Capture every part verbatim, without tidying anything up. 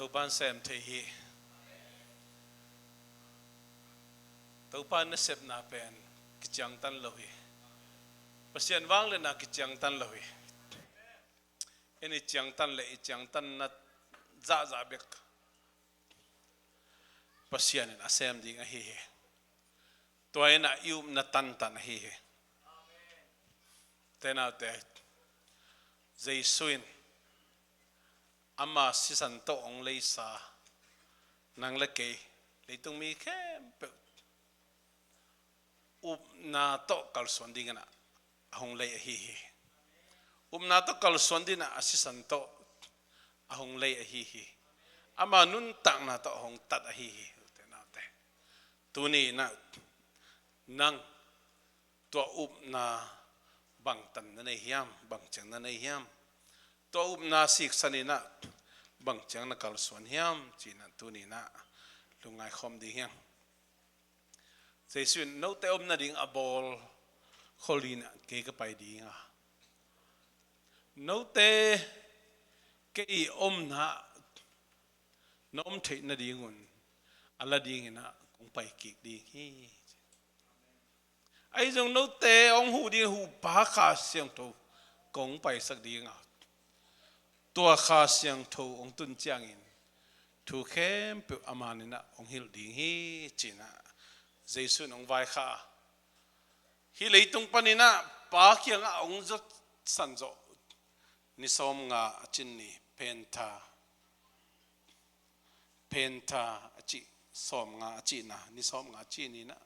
Topa'n sem thei hi. Topa nasepna pen kiciangtan lo hi. Pasian vangliatna kiciangtan lo hi. En i ciangtan le i ciangtanna zahzah bek Pasian in a sem ding ahi hi. Tua in a i upna tantan ahi hi. Te naute, Jesu in ama sisan tawh hong leisa nang le kei, leitung mi khempeuh upna tawh kalsuan dingin a hong lei ahi hi. Upna tawh kalsuan dingin a sisan tawh a hong lei ahi hi. Ama nuntakna tawh a hong tat ahi hi. Te naute, tuni in a nang tua upna bangtan na nei hiam, bangciang na nei hiam? Tua upna siksan in a bangciang na kalsuan hiam ci-in a tuni in a lungngai khawm ding hiam? Jesu in note om nading a bawl khol in a kei ka pai ding a, note kei omna na om theih nadingun a la dingin a kong pai kik ding hi. Ahi zong note hong huh ding huhpa Kha Siangtho kong paisak ding a, tua Kha Siangtho hong tun ciangin thu khempeuh a man in a hong hilh ding hi ci-in a Jesu in hong vaikhak a, hih leitung panin a Pa kiangah hong zawtsan zawh ni sawmnga a cin ni, Penta, Penta a cih, sawmnga a cihna, ni sawmnga a cih ni in a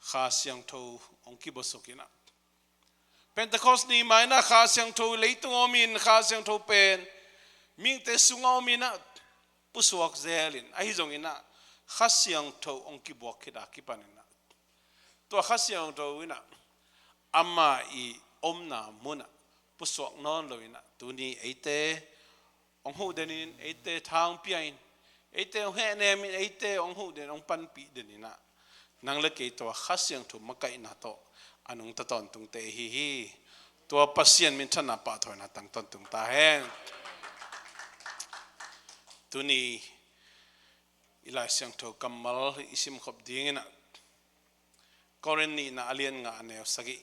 Kha Siangtho hong kibuasuk in a, Pentecost ni mah in a Kha Siangtho leitung om in, Kha Siangtho pen mihingte sungah om in a pusuak zel in, ahi zongin a Kha Siangtho hong kibuak khit a kipan in a, tua Kha Siangtho in a ama i omna mun a pusuak nawn lo in a, tuni eite hong huh den in, eite tha hong pia in, eite hong hehnem in, eite hong huh den, hong panpih den in a, nang le kei tua Kha Siangtho makaihna tawh a nungta tawntungte ahi hi. Tua Pasian minthanna, pahtawina tang tawntung ta hen. Tuni i Lai Siangtho kammal i simkhop ding in a, Korin nihna a lian nga a neu sagih.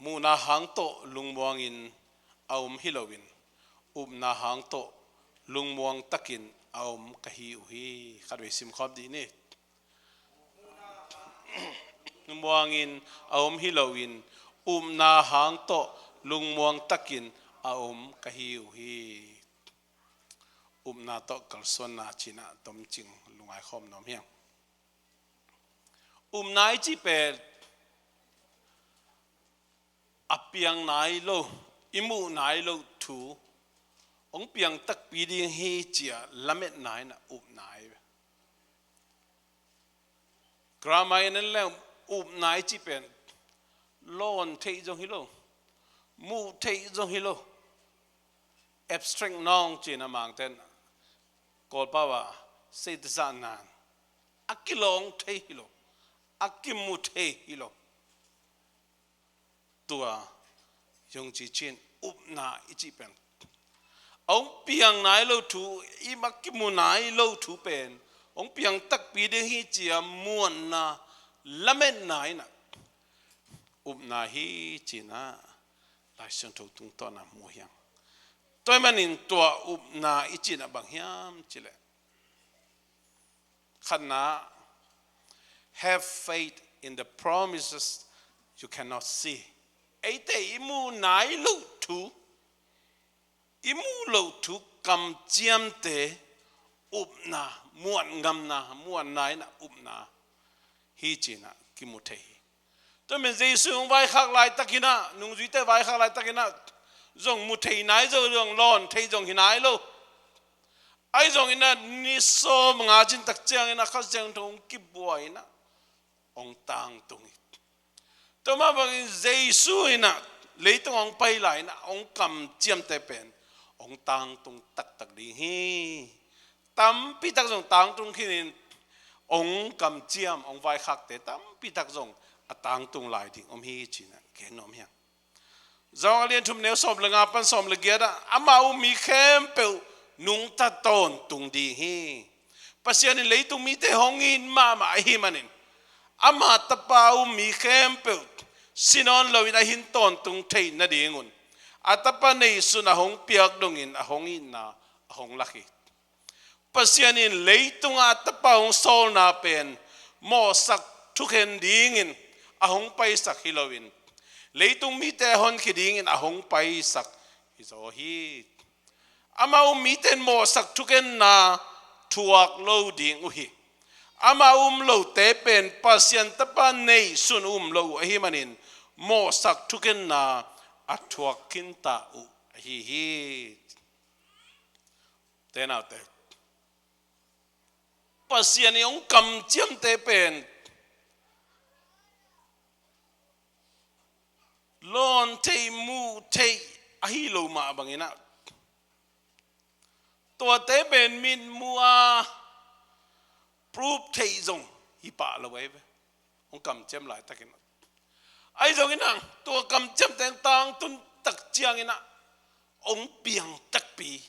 Muhna hang tawh lungmuangin a om hi loin, upna hang tawh lungmuang takin a om ka hi uh hi. Khatvei simkhawm dih ni. Lungmuangin a om hi loin, upna hang tawh lungmuang takin a om ka hi uh hi. Upna tawh kalsuanna ci-in a tomcing lungngai khawm nuam hiang. Upna i cih pen a piang nai lo, i muh nai lo thu hong piang takpi ding hi ci-a lametna in a upna hi. Grammar in en leng, upna i cih pen lawn theih zong hi lo, muh theih zong hi lo, abstract noun ci-in a Mangte'n Kawlpau a seite zahna in a kilawng thei hi lo, a kimu thei hi lo. Tua zong ci-in upna i cih pen a hong piang nai lo thu, i mak kimu nai lo thu pen hong piang takpi ding hi ci-a muanna, lametna in a upna hi ci-in a Lai Siangtho tungtawn a mu hiang. Tua ahih manin tua upna i cihna bang hiam cih leh, khatna, have faith in the promises you cannot see. Eite i muh nai lo thu, i muh lo thu kamciamte upna, muan ngamna, muanna in a upna hi ci-in a kimu thei hi. Tua ahih manin Jesu hong vaikhak laitakin a, nungzuite vaikhak laitakin a, zong mu thei nai, zong, zong lawn thei zong hi nai lo. Ahi zongin a ni sawmnga cin tak ciangin a Kha Siangtho hong kibuak in a hong tangtung hi. Tua mah bangin Jesu in a leitung hong pai lai in a hong kamciamte pen hong tangtung taktak ding hi. Tampi tak zong tangtung khin in, hong kamciam, hong vaikhakte tampi tak zong a tangtung lai ding om hi ci-in a gen nuam hiang. Johan a lian thum neu sawm le nga pan sawm le giat ah, amah uh mi khempeuh nungta tawntung ding hi. Pasian in leitung mite hong it mahmah ahih manin, ama tapa um mi khempeuh si nawn loin a hin tawntung theih nadingun a tapa neihsun a hong piak dongin a hong itna a hong lak hi. Pasian in leitungah a tapa hong sawlna pen mawhsak thukhen dingin a hong paisak hi loin, leitung mite a honkhia dingin a hong paisak hi zaw hi. Ama um mite in mawhsak thukhenna thuak lo ding uh hi. Ama um lote pen Pasian tapa neihsun um lo uh ahih manin mawhsak thukhenna a thuak khinta uh ahi hi. Te naute, Pasian i hong kamciamte pen lawn theih, muh theih ahi lo mah bangin ah, tuate pen mitmuh a proof theih zong hi pah lo ahi ve. Hong kamciam laitakin ah, ahi zongin ah, tua kamciamte hong tangtun tak ciangin ah, hong piang takpi,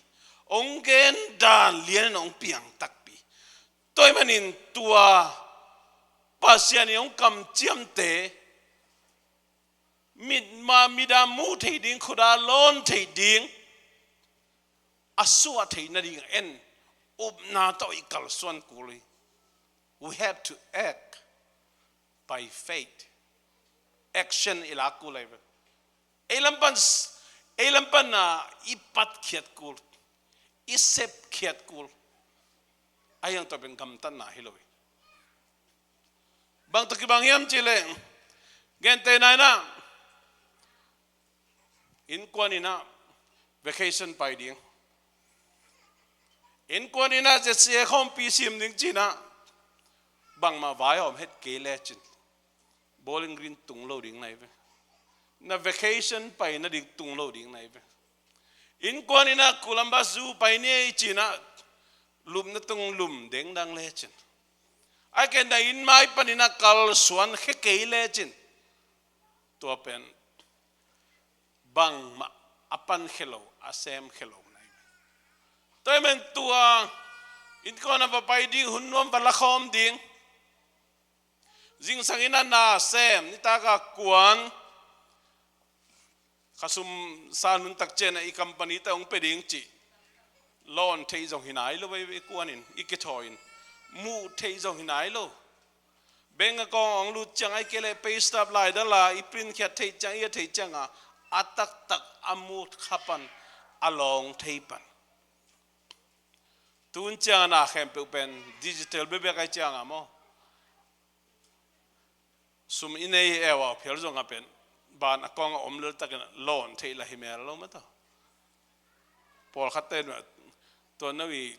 hong gen dan lianin hong piang takpi. Tua ahih manin tua Pasian i hong kamciamte mit ma, mit a muh theih ding, khut a lawn theih ding, a suah theih nading en upna tawh i kalsuan kul hi. We have to act by faith. Action i lak kul ahi ve. Ei lam pan, ei lam pan a i patkhiat kul, i sepkhiat kul, a hiang tua pen gamtatna hi lo hi. Bang tawh kibang hiam cih leh, gentehna in ah, innkuan in ah vacation pai ding, innkuan in ah Z C A khawmpi sim ding ci-in ah, bangmah vaihawm het kei lecin, Bowling Green tung lo ding na hi ve. Na vacation pai nading tung lo ding na hi ve. Innkuan in ah Columbus Zoo pai ni ei ci-in ah, lupna tung lum dengdang lecin, ahih kei leh na inn mai panin ah kalsuan khia kei lecin, tua pen bangmah a pankhia lo, a semkhia lo na hi ve. Tua ahih manin tua innkuan a va pai ding, hun nuam va lakhawm ding, zingsang in ah na sem, nitak a kuan, khasum san hun tak ciangin ah i company te hong pia ding cih lawn theih zong hi nai lo, i kuan in, i kithawi in, muh theih zong hi nai lo. Bank account hong lut ciang, ahih kei leh pay stub laidal a i print khiat theih ciang, i et theih ciang a, a taktak a muh kha pan, a lawng thei pan. Tun ciang a na khempeuh pen digital bekbek ahih ciang a maw, sum i nei hi e, a phial zong a pen bank account a om lel takin ah lawn theih lah hi mel lo mah tawh. Pawlkhat te in ah, tua no i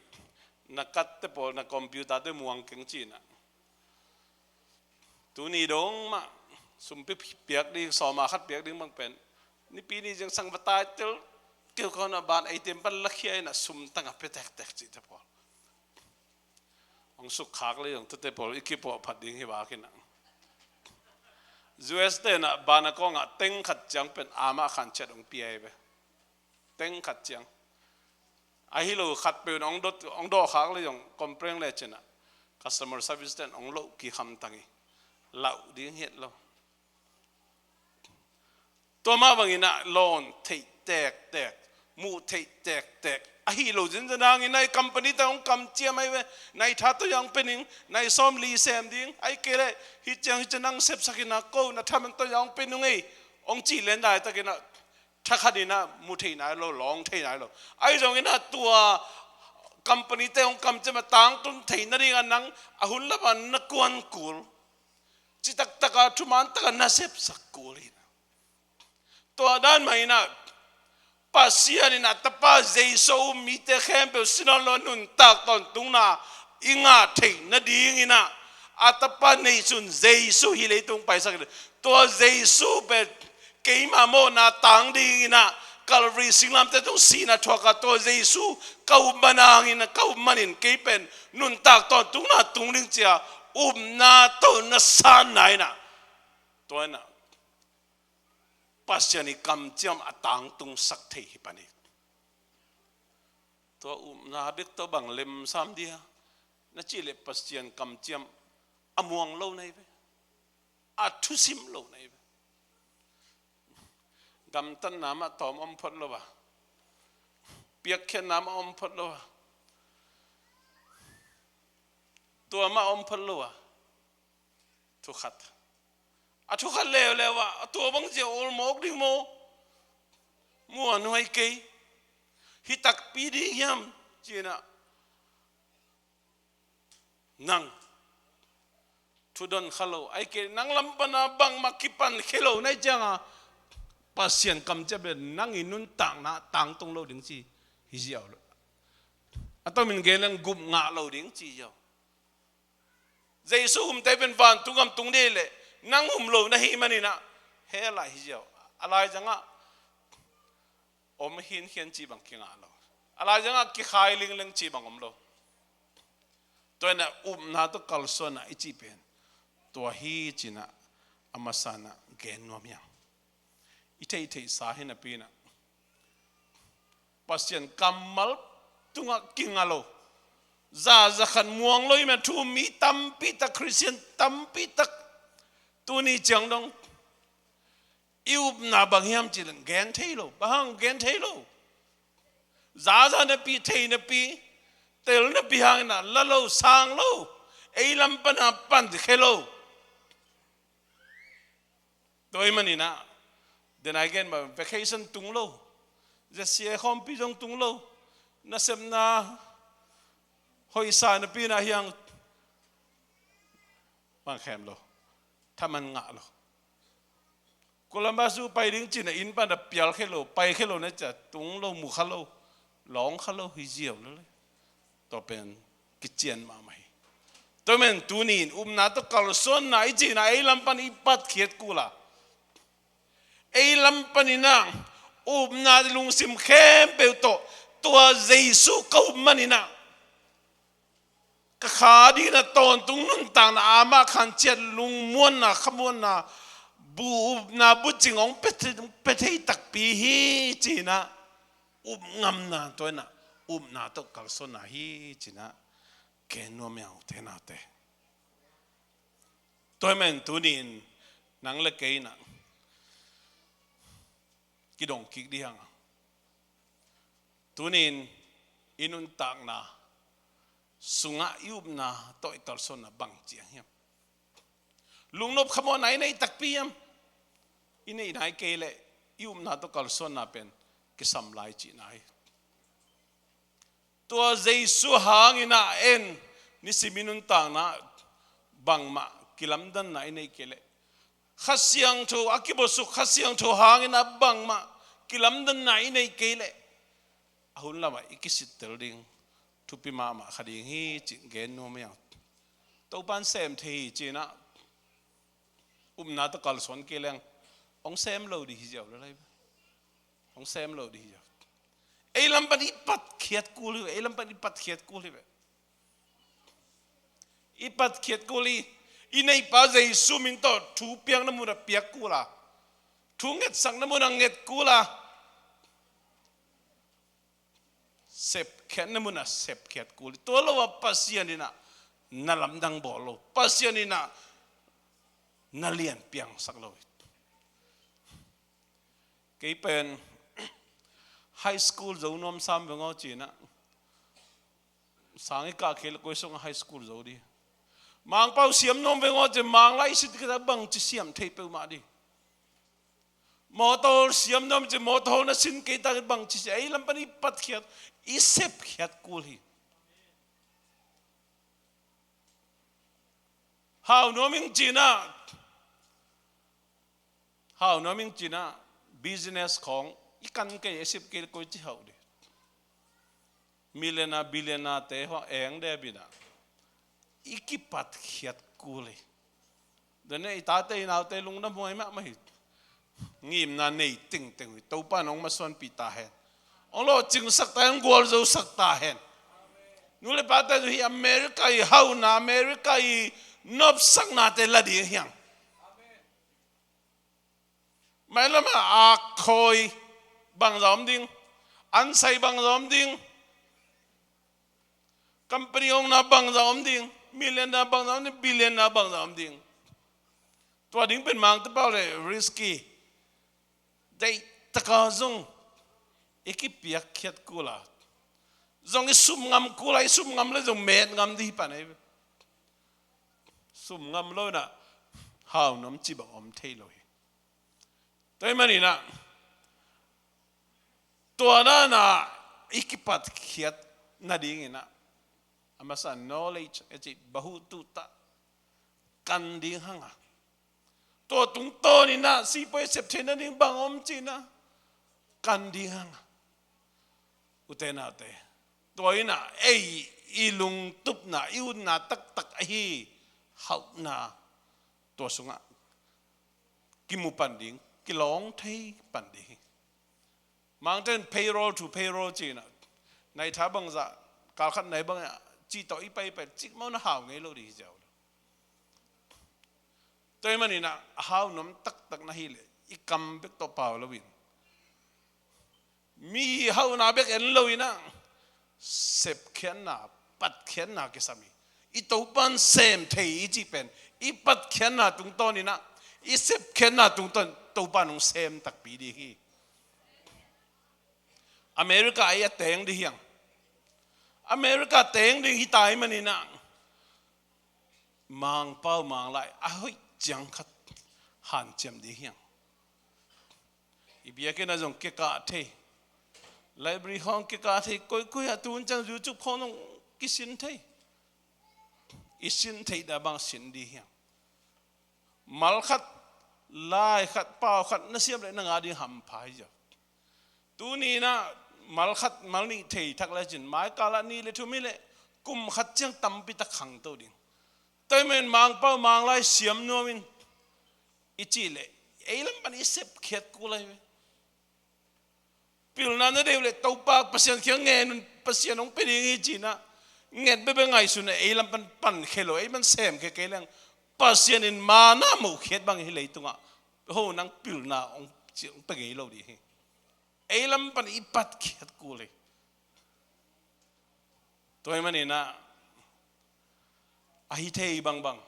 na card te pawl, na computer te muang keng ci-in ah, tuni dong mah sum pi-, piak ding, sawma khat piak ding bang pen, Nipi ni zingsang va tai tel keu khawng ah bank A T M pan lakhia in ah sum tang a pia tektek cihte pawl. Hong sukkhak lei zong tuate pawl i kipawh phat ding hi bak in ah. U S te in ah bank account ah teng khat ciang pen amah khan ciat hong pia hi ve. Teng khat ciang. Ahi lo khatpeuh in hong dawh, hong dawhkhak lei zong complain lecin ah customer service te in hong loh kik hamtang hi. Lauh ding hi lo. Tua mah bangin ah lawn theih tektek, muh theih tektek ahi lo zenzen hangin, nai company tawh hong kamciam ahi ve, nai tha tawh hong pia ning, nai sawmli sem ding, ahih kei leh hih ciang hih ciang nang sepsak in ah, ko na thaman tawh hong pia nung ei, hong cih len laitakin ah, tha khat in ah mu thei nai lo, lawng thei nai lo. Ahi zongin ah tua company te hong kamciam a tangtun theih nading ah nang a hun lam ah na kuan kul, citak tak a thuman tak a na sepsak kul hi. Tua dan mah in ah Pasian in a Tapa Jesu a um mite khempeuh si nawn lo a nuntak tawntungna i ngah theih nadingin ah a Tapa neihsun Jesu hih leitung paisak in, tua Jesu pen keima mawhna tang dingin ah Calvary singlamteh tung sihna thuak a, tua Jesu ka up man hangin, ka up manin kei pen nuntak tawntungna tung ding ci-a upna tawh na sanna in ah, tua in ah Pasian i kamciam a tangtungsak thei hi pan hi. Tua upna bek tawh bang lemsam dia na cih leh Pasian kamciam a muang lo na hi ve. A thusim lo na hi ve. Gamtatna mah tawm om phot lo a, piakkhiatna mah om phot lo a, tua mah om phot lo a, thukhat. A thukhat leuleu ah a tua bang zia ol mawk ding maw? Muanhuai kei. Hi takpi ding hiam? Ci-in ah nang thudon kha lo, ahih kei leh nang lam pana bangmah kipan khia lo na hih ciangin Pasian kamciam leh nang i nuntakna tangtung lo ding ci hi ziau lo. A tomin gen leng gup ngah lo ding ci ziau. Jesu humte pen vantung gam tung ding leh nang hum lo na hih manin ah hell ah hi ziau. A laizang ah om hinkhian cih bang kingah lo. A laizang ah kikhai lingleng cih bang om lo. Tua in ah upna tawh kalsuanna i cih pen tua hi ci-in ah a masa in ah gen nuam hi hang. I theihtheihsa hi napi in ah Pasian kammal tungah kingah lo, za zakhat muang lo i mah thu um mi tampi tak, Khristian tampi tak tuni ciang dong i upna bang hiam cih leng gen thei lo. Bang hang gen thei lo? Zaza napi, thei napi, tel napi hangin ah la lo, sang lo, ei lam pana pan khia lo. Tua ahih manin ah denai gen mah vacation tung lo, Z C A khawmpi zong tung lo, nasepna hoihsa napi in ah hiang bang khem lo, thaman ngah lo. Columbus Zoo pai ding ci-in ah inn pan a pial khia lo, pai khia lo na ciang tung lo, mu kha lo, lawng kha lo hi ziau lo le. Tua pen kician mahmah hi. Tua men tuni in upna tawh kalsuanna i cihna ei lam pan i patkhiat kul a, ei lam panin ah upna lungsim khempeuh tawh tua Jesu ka up manin ah ka kha dingin ah tawntung nuntakna, amah khanciat lungmuanna, khamuanna, bu upna bucing hong pia thei, pia thei takpi hi ci-in ah up ngamna, tua in ah upna tawh kalsuanna hi ci-in ah gen nuam hi hang, u te nau te. Tua ahih manin tuni in nang le kei in ah kidong kik ding hi hang. Tuni in i nuntakna sungah i upna tawh i kalsuanna bang ci hiam? Lungnop khamuanna i neih takpi hiam? I neih nai kei leh i upna tawh kalsuanna pen kisam lai cihna hi. Tua Jesu hangin ah en, nisim i nuntakna bangmah kilamdanna i neih kei leh, Kha Siangtho a kibuasuk Kha Siangtho hangin ah bangmah kilamdanna i neih kei leh, a hun lamah i kisittel ding thupi mahmah kha ding hi cih gen nuam hi hang. Topa'n sem thei hi ci-in ah upna tawh kalsuan kei leng hong sem lo ding hi ziau le lai. Hong sem lo ding hi ziau. Ei lam pan i patkhiat kul hi ve, ei lam pan i patkhiat kul hi ve. I patkhiat kul hi. I neihpa Jesu min tawh thu piakna munah piak kul a, thu ngetsakna munah nget kul a, sepkhiatna munah sepkhiat kul hi. Tua lo a Pasian in ah na lamdang bawl lo, Pasian in ah na lian piangsak lo hi. Kei pen high school zo nuam sam veng aw ci-in ah, sang i kah kei leh koi sungah high school zo ding? Mangpau siam nuam veng aw ci-in Mang lai i sin kei ta bangci siam thei peuhmah ding? Mawtaw siam nuam ci-in mawtaw na sin kei ta bangci siam? Ei lam pan i patkhiat, i sepkhiat kul hi. Hau nuam ing ci-in ah, hau nuam ing ci-in ah business khawng i kan kei, i sep kei leh koici hau ding? Millionaire, billionaire te hua eng debin ah i kipatkhiat kul hi. Tua in ah i tate i naute lungdam huai mahmah hi. Ngimna nei tengteng uh hi. Topa'n hong masuanpih ta hen. Hong lawhcingsak ta hen, hong gualzosak ta hen. Nu le pate uh hi America i hauna, America i nopsaknate la ding hi hang. Mailam ah aak khawi bangzah om ding, ansai bangzah om ding, Company owner bangzah om ding, millionaire bangzah om ding, billionaire bangzah om ding. Tua ding pen Mangte pau le risky. Deihtaka zong i kipiakkhiat kul a, zong i sum ngam kul a, i sum ngam le zong met ngam ding hi pan ei. Sum ngam lo inah hau nuam cih bang om thei lo hi. Tua ahih maninah tua dana i kipatkhiat nadinginah a masa knowledge a cih bahu tuta kan ding hanga, tua tungtawninah sipuai sep theih nading bang om cinah kan ding hanga. Ute naute, tua inah ei i lungtupna, i utna taktak ahi hauhna tua sungah kimu pan ding, kilawng thei pan ding hi. Mangten payroll to payroll cinah, nai tha bangzah, kalkhat nai bangzah cih tawh i paipai cih mawh na hau ngei lo ding hi ziau. Tua ahih maninah a hau nuam taktak na hileh i kam bek tawh pau loin, mi hauhna bek en loinah sepkhiatna, patkhiatna kisam hi. I Topan sem thei i cih pen i patkhiatna tungtawninah, i sepkhiatna tungtawn Topan hong sem takpi ding hi. America ei a teng ding hiang. America teng ding hi ta ahih maninah Mangpau Manglai a hoih ciang khat hanciam ding hiang. I biakinn ah zong kikah thei, library khawng kikah thei, koikoi ah tun ciang YouTube khawng zong kisin thei. I sin theih dah bang sin ding hiang. Mal khat, lai khat, pau khat na siam leh na ngah ding hampha hi ziau. Tuni inah mal khat, mal nih thei thak lecin maikal ah nih le thum hi leh kum khat ciang tampi tak khangto ding. Tua ahih manin Mangpau Manglai siam nuam in i cih leh ei lam pan i sepkhiat kul lai ve. Pilna na deih uh leh Topa Pasian kiang ngen un, Pasian hong pia ding hi cinah nget bekbek ngaihsun a, ei lam pan pankhia lo, ei pan semkhia kei leng Pasian in mana mohkhiat bang hi leitungah ho nang pilna hong pia ngei lo ding hi. Ei lam pan i patkhiat kul hi. Tua ahih maninah ahi thei bangbang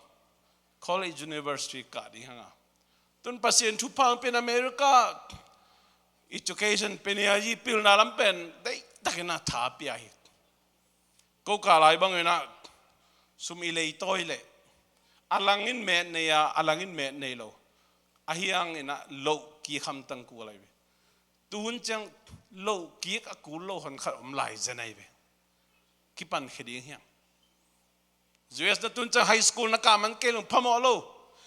college, university kah ding hanga, tun Pasian thupha hong pian America education pioneer i pilna lam pen deihtakinah tha pia hi. Ko kah lai banginah sum i leitawi leh a langin met nei a, a langin met nei lo, ahi hanginah loh kik hamtang kul lai ve. Tun ciang loh kik a kul lo honkhat om lai zen ai ve. Kipankhia ding hiang. U S na tun ciang high school na kah man kei lo phamawh lo.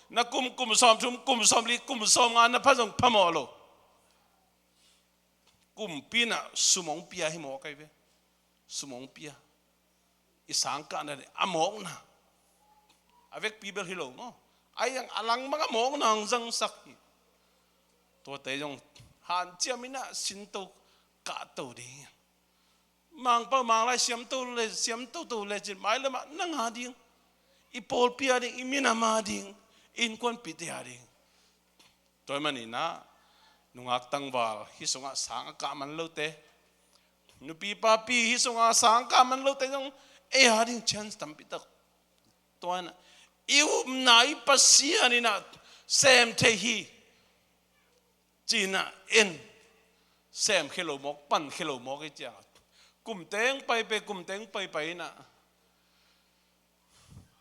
Na kum, kum sawmthum, kum sawmli, kum sawmnga na pha zong phamawh lo. Kumpi inah sum hong pia hi mawk ai ve. Sum hong pia. I sangkahna le a mawkna a vekpi bel hi lo maw? Ahi hang a lang bang a mawkna hong zangsak hi. Tuate zong hanciam inah sinto kahto ding. Mangpau Manglai siamto le, siamtoto lecin mailamah nang a ding, i pawlpi a ding, i minam a ding, i innkuanpihte a ding. Tua ahih maninah nungak tangval hih sungah sang a kah man lote, nupi papi hih sungah sang a kah man lote zong ei a ding chance tampi tak. Tua inah i upna i Pasian inah sem thei hi. Cinah en, semkhia lo mawk, pankhia lo mawk i ciang kum teng paipai, kum teng paipai inah,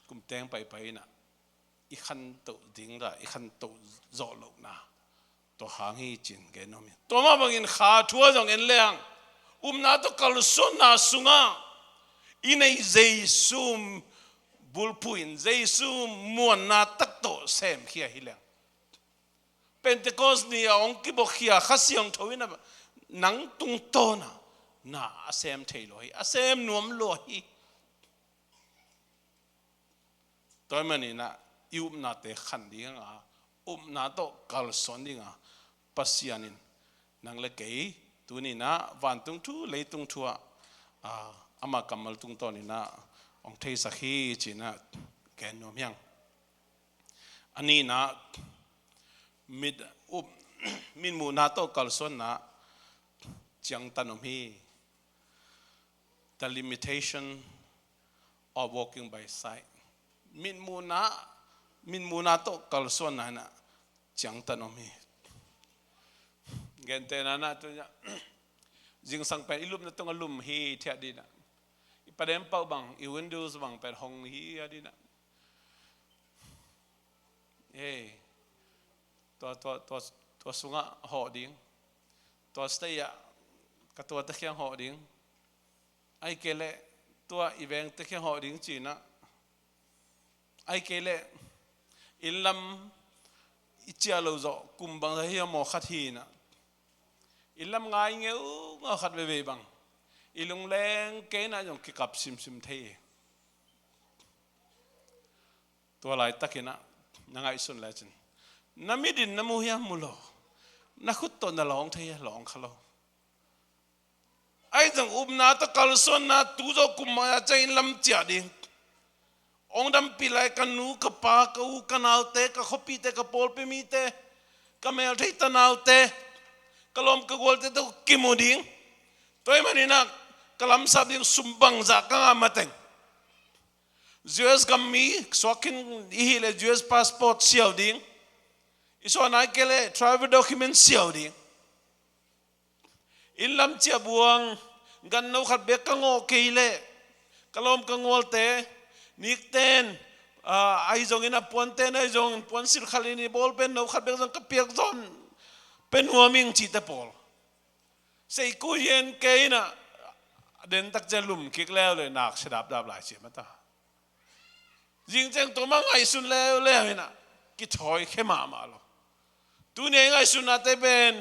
kum teng paipai inah i khantoh ding dah, i khantoh zawh lohna tua hang hi cin gen nuam hi. Tua mah bangin kha thu ah zong en lehang, upna tawh kalsuanna sungah i neih Jesu bulphuh in, Jesu muanna tak tawh semkhia hi leng, Pentecost ni a hong kibawkkhia Kha Siangtho in a nang tungtawn a na a sem thei lua hi, a sem nuam lua hi. Tua ahih maninah i upnate khan ding a, upna tawh kalsuan ding a, Pasian in nang le kei tuninah vantung thu leitung thu ah, ah, ama kammal tungtawninah hong theisak hi cinah gen nuam hiang. A nihna, mit up, mitmuhna tawh kalsuanna ciangtan om hi. The limitation Or walking by sight. Mitmuhna, mitmuhna tawh kalsuanna in ah ciangtan om hi. Gentehna in ah tu-in ah zingsang pen i lupna tungah lum hithiat ding in ah, i padem pauh bang, i windows bang pen hong hithiat ding in ah, ei, tua, tua, tua, tua sungah hawh ding, tua stage ah ka tuate kiang hawh ding, ahih kei leh tua i vengte kiang hawh ding ci-in ah, ahih kei leh inn lam i ciah loh zawh kum bangzah hiam maw khat hi-in ah, inn lam ngai ngeungau khat veivei bang i lungleng kei in ah zong kikap simsim thei hi. Tua laitakin ah na ngaihsun lecin, na mit in na mu hiam? Mu lo. Na khut tawh na lawng thei hiam? Lawng kha lo. Ahi zong upna tawh kalsuanna, tu zawh kum mah a ciang inn lam ciah ding. Hong dampih lai ka nu, ka pa, ka u, ka naute, ka khuapihte, ka pawlpi mite, ka meltheih tanaute, ka lawm ka gualte tawh kimu ding. Tua ahih manin ah ka lamsap ding, sum bangzah ka ngah mateng, U S gam mi suak khin i hih leh U S passport siau ding. I suahna ahih kei leh travel document siau ding. Inn lam ciah buang, ganno khat bek ka ngawh kei leh ka lawm ka gualte, nikten, ah, ahi zongin ah puanten ahi zongin puansilh khat in i ball pen no khat bek zong ka piak zaw pia nuam ing cihte pawl. Seikui hi en kei in ah, a den tak ciang lum kik leuleu, nak sia dapdap lai ci mah ta. Zing ciang tua mah ngaihsun leuleu in ah kithawi khia mahmah lo. Tuni a i ngaihsunnate pen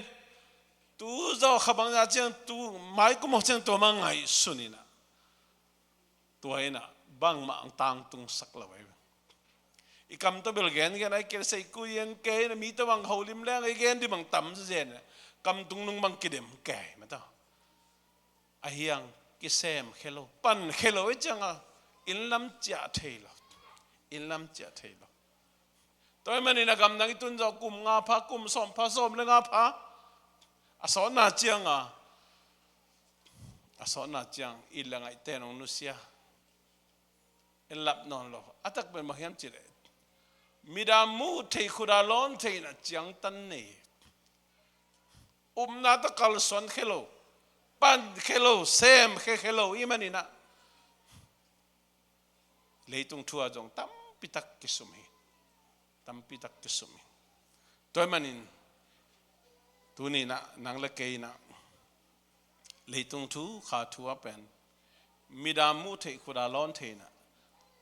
tu zawh kha bangzah ciang, tu mai kum mah ciang tua mah ngaihsun in ah, tua in ah bangmah hong tangtungsak lo ahi. I kam tawh bel gengen ahih kei leh seikui hi en kei in ah, mi tawh bang holim leng i gen ding bang tam zen, kam tung nung bang kidem kei mah ta. Ahi hang kisem khia lo, pan khia lo ahih ciang ah inn lam ciah thei lo. Inn lam ciah thei lo. Tua ahih manin a gamdang i tun zawh kum nga pha, kum sawm pha, sawm le nga pha, a sawtna ciang ah, a sawtna ciang it le ngaihten hong nusia, en lap nawn lo. A tak pen bang hiam cih leh, mit a muh theih, khut a lawn theih in ah ciangtan nei. Upna tawh kalsuan khia lo, pan khia lo, sem khia khia lo i hih manin ah leitung thu ah zong tampi tak kisum hi. Tampi tak kisum hi. Tua ahih manin tuni in ah nang le kei in ah leitung thu, kha thu ah pen mit a muh theih, khut a lawn theih in ah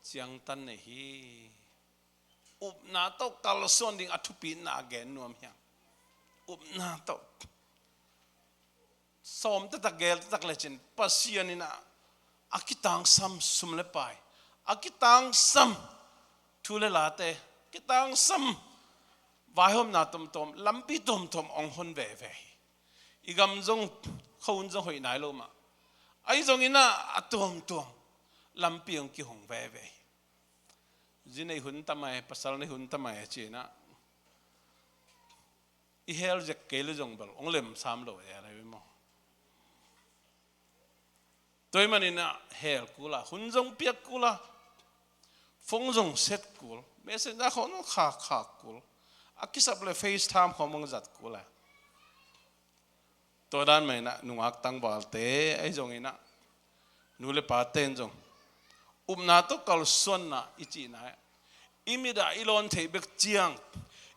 ciangtan nei hi. Upna tawh kalsuan ding a thupitna gen nuam hi hang. Upna tawh. Sawm taktak, gel taktak lecin Pasian in ah a kitangsam sum le pai, a kitangsam thu le late, kitangsam vaihawmna tuamtuam, lampi tuamtuam hong hon veve hi. I gam zong, khuahun zong hoih nai lo mah. Ahi zongin ah a tuamtuam lampi hong kihong veve hi. Zi nei hun tam ai, pasal nei hun tam ai ci-in ah i hell zek kei le zong bel hong lem sam lo e lai maw. Tua ahih manin ah hell kul a, hun zong piak kul a, phone zong set kul, messenger khawng zong khak khak kul, a kisap le FaceTime khawng zong zat kul a. Tua dan mah in ah nungak tangvalte ahi zongin ah, nu le pate in zong upna tawh kalsuanna i cihna, i mit a i lawn theih bek ciang,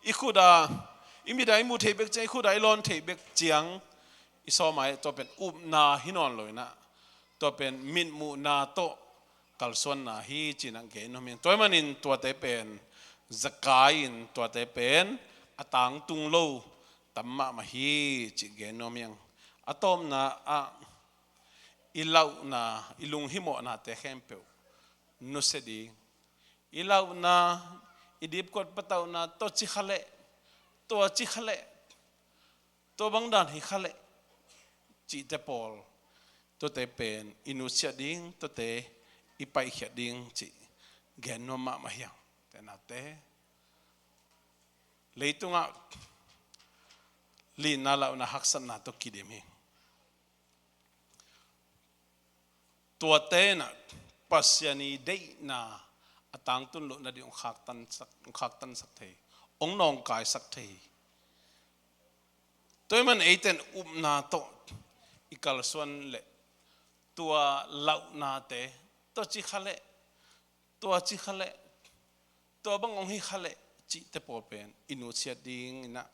i khut a, i mit a i muh theih bek ciang, i khut a i lawn theih bek ciang i sawm a, tua pen upna hi nawn lo in ah, tua pen mitmuhna tawh kalsuanna hi ci-in ah gen nuam hi. Tua ahih manin tuate pen, zakai in tuate pen a tangtung lo tam mahmah hi cih gen nuam hi. A tawpna ah i lauhna, i lunghimawhnate khempeuh nusia ding. I lauhna, i dipkuat patauhna, tua ci kha leh, tua ci kha leh, tua bang dan hi kha leh cihte pawl, tuate pen i nusiat ding, tuate i paihkhiat ding cih gen nuam mahmah hi hang. Te naute, leitungah lihna, lauhna, haksatna tawh kidim hi. Tuate in ah Pasian i deihna a tangtun loh nading hong khaktansak, hong khaktansak thei, hong nawngkaisak thei. Tua ahih man eite in upna tawh i kalsuan leh tua launate, tua ci kha leh, tua ci kha leh, tua bang hong hi kha leh cihte pawl pen i nusiat dingin ah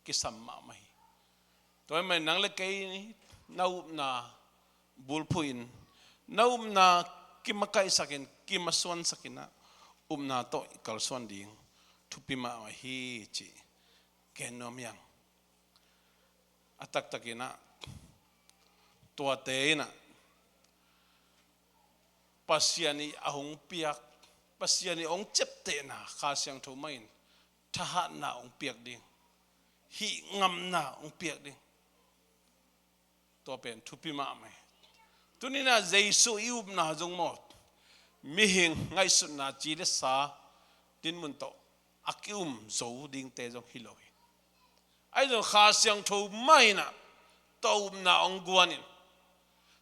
kisam mahmah hi. Tua ahih man nang le kei na upna bulphuh in, na upna kimakaihsak in, kimasuansak in ah, upna tawh i kalsuan ding thupi mahmah hi cih gen nuam hi hang. A taktak in ah, tuate in ah Pasian i a hong piak, Pasian i hong ciaptehna Kha Siangtho mah in thahatna hong piak ding, hihngamna hong piak ding. Tua pen thupi mahmah hi. Tuni in ah Jesu i upna zong maw, mihing ngaihsutna, ci le sa dinmun tawh a ki-um zo dingte zong hi lo hi. Ahi zong Kha Siangtho mah in ah tua upna hong guan in,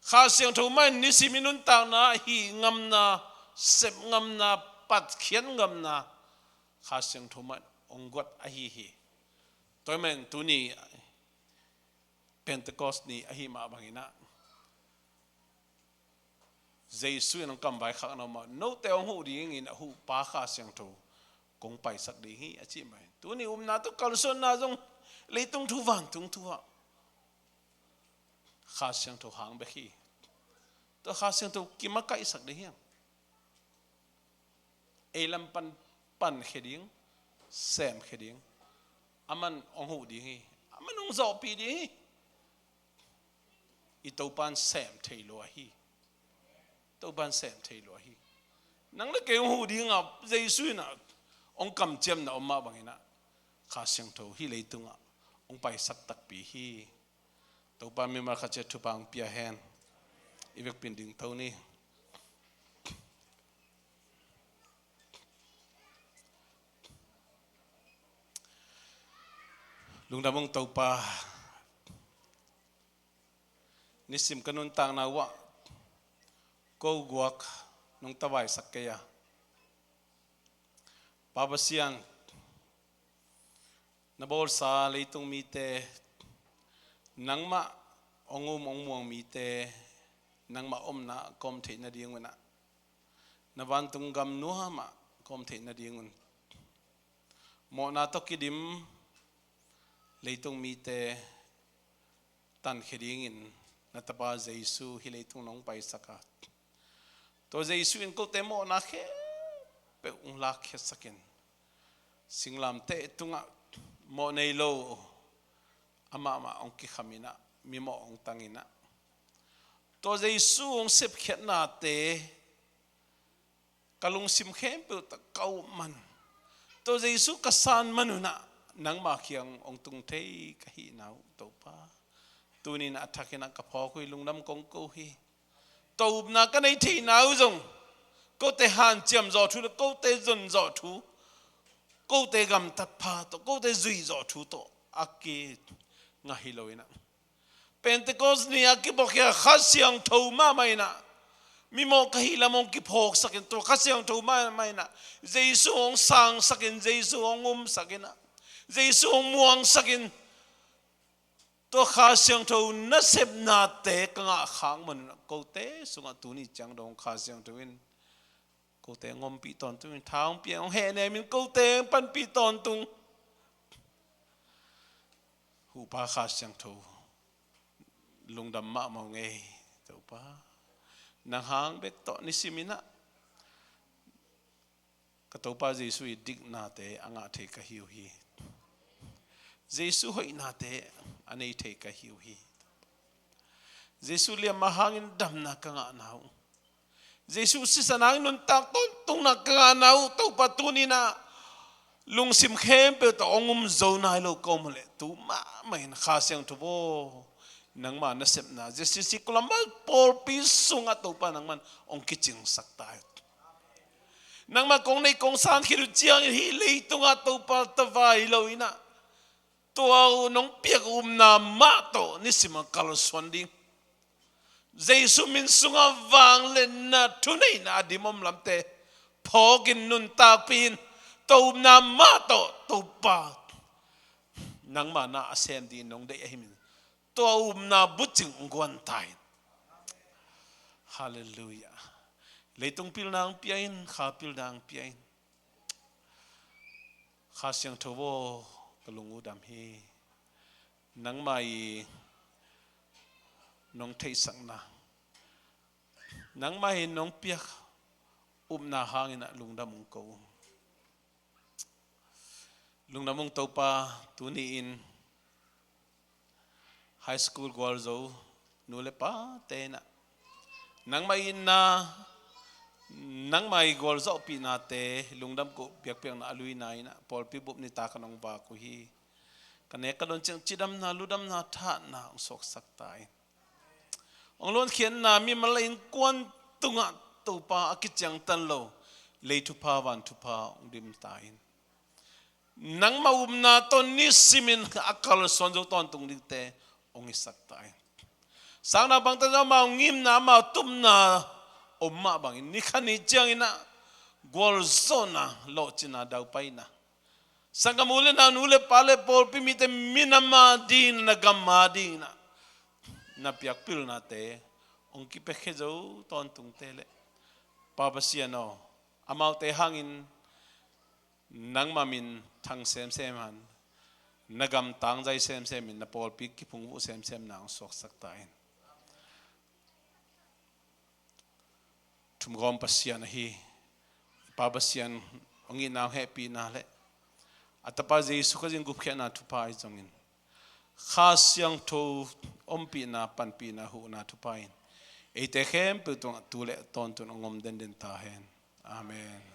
Kha Siangtho mah in nisim i nuntakna, hihngamna, sepngamna, patkhiat ngamna Kha Siangtho mah in hong guat ahi hi. Tua ahih man tuni Pentecost ni ahih mah bangin ah Jesu in hong kamvaikhakna mah, note hong huh dingin a huhpa Kha Siangtho kong paisak ding hi, a cih mah hi. Tuni upna tawh kalsuanna zong leitung thu vantung thu ah Kha Siangtho hang bek hi. Tua Kha Siangtho kimakaihsak ding hi hang. Ei lam pan, pankhia ding, semkhia ding. Aman hong huh ding hi. Aman hong zawhpih ding hi. I Topa in sem thei lo ahi. Topa in sem thei lo ahi. Nang le kei hong huh ding a, Jesu in ah hong kamciamna om mah bangin ah Kha Siangtho hih leitungah hong paisak takpi hi. Topa mimal khat ciat thupha hong pia hen. I vekpi in dingto ni. Lungdam ung Topa. Nisim ka nuntakna uh ah ko guak nong tavaisak kei a, Pa Pasian, na bawlsa leitung mite, nangmah hong um hong muang mite, nangmah omna ah ka om theih nadingun ah, na vantung gam nuam ah ka om theih nadingun, mawhna tawh kidim leitung mite tankhia dingin na Tapa Jesu hih leitung nong paisak a, tua Jesu in kote mawhna khempeuh hong lakkhiatsak in, singlamteh tungah mawh nei lo amah mah hong kikham in ah, mimawh hong tang in ah, tua Jesu hong sepkhiatnate ka lungsim khempeuh tawh ka up man, tua Jesu ka san man un ah, nangma kiang hong tung thei ka hihna uh Topa, tuni in ah a thak in ah ka phawk uh hi, lungdam kong ko hi. Tua upna ka nei theihna uh zong kote hanciam zawh thu le kote zon zawh thu, kote gamtat pha tawh, kote zuih zawh thu tawh a kingah hi lo in ah, Pentecost ni a kiphawkkhia Kha Siangtho mahmah in ah, mimawh ka hih lam hong kiphawksak in, tua Kha Siangtho mahmah in ah Jesu hong sangsak in, Jesu hong umsak in ah, Jesu hong muangsak in, tua Kha Siangtho nasepnate ka ngah khak man un ah, kote sungah tuni ciang dong Kha Siangtho in kote hong ompih tawntung in, tha hong pia in, hong hehnem in, kote hong panpih tawntung. Huhpa Kha Siangtho, lungdam mahmah ung ei Topa. Nang hang bek tawh nisim in ah ka Topa Jesu i diknate a ngah thei ka hi uh hi. Jesu hoihnate a nei thei ka hi uh hi. Jesu liamma hangin damna ka ngahna uh, Jesu sisan hangin nuntak tawntungna ka ngahna uh Topa, tuni in ah lungsim khempeuh tawh hong um zo nai lo ka om uh leh, tu mahmah in Kha Siangtho aw, nangma nasepna J C C Colombo pawlpi sungah Topa nangman hong kicingsak ta in. Nangma kong neih kong san khit uh ciangin hih leitungah Topa tavai lo in ah, tua uh nong piak upna mah tawh nisim a kalsuan ding, Jesu min sungah vangliatna, thuneihna a dim om lamte phawkin nuntakpih in, tua upna mah tawh, Topa, nangmah na a sem dingin nong deih ahih manin tua upna bucing hong guan ta in. Halleluiah. Leitung pilna hong pia in, kha pilna hong pia in. Kha Siangtho aw, ka lung uh dam hi. Nangmah in nong theihsakna, nangmah in nong piak upna hangin ah lungdam hong ko. Lungdam hong Topa, tuni in high school gualzo nu le pate in ah nangmah itna, nangmah i gualzawhpihnate, lungdam ko biakpiakna a luina in ah pawlpi bup nitak ah nong vak uh hi. Ka nek ka dawn ciang cidamna, ludamna, thahatna hong suaksak ta in. Hong luankhiatna mimal a innkuan tungah Topa a kiciangtan lo lei thupha, van thupha hong dim ta in. Nangmah upna tawh nisimin a kalsuan zo tawntung dingte hong hisak ta in. Sang naupangte zong amau ngimna, amau tupna om mah bangin ni khat ni ciangin ah gualzawhna, lawhcinna, daupaina, sanggam u le nau, nu le pa le pawlpi mite minam a dingin, na gam a dingin ah na piak pilnate hong kipiakhia zo tawntungte le, Pa Pasian aw, amaute hangin nangmah min thang semsem hen, na gam tangzai semsem in, na pawlpi kiphungvuh semsem na hong suaksak ta in. Thumgawm Pasian ahi Pa Pasian, hong itna, hong hehpihna le a Tapa Jesu Khazih gupkhiatna thupha ahi zongin, Kha Siangtho ompihna, panpihna, huhna thupha in eite khempeuh tungah tu le tawntungin hong om denden ta hen. Amen.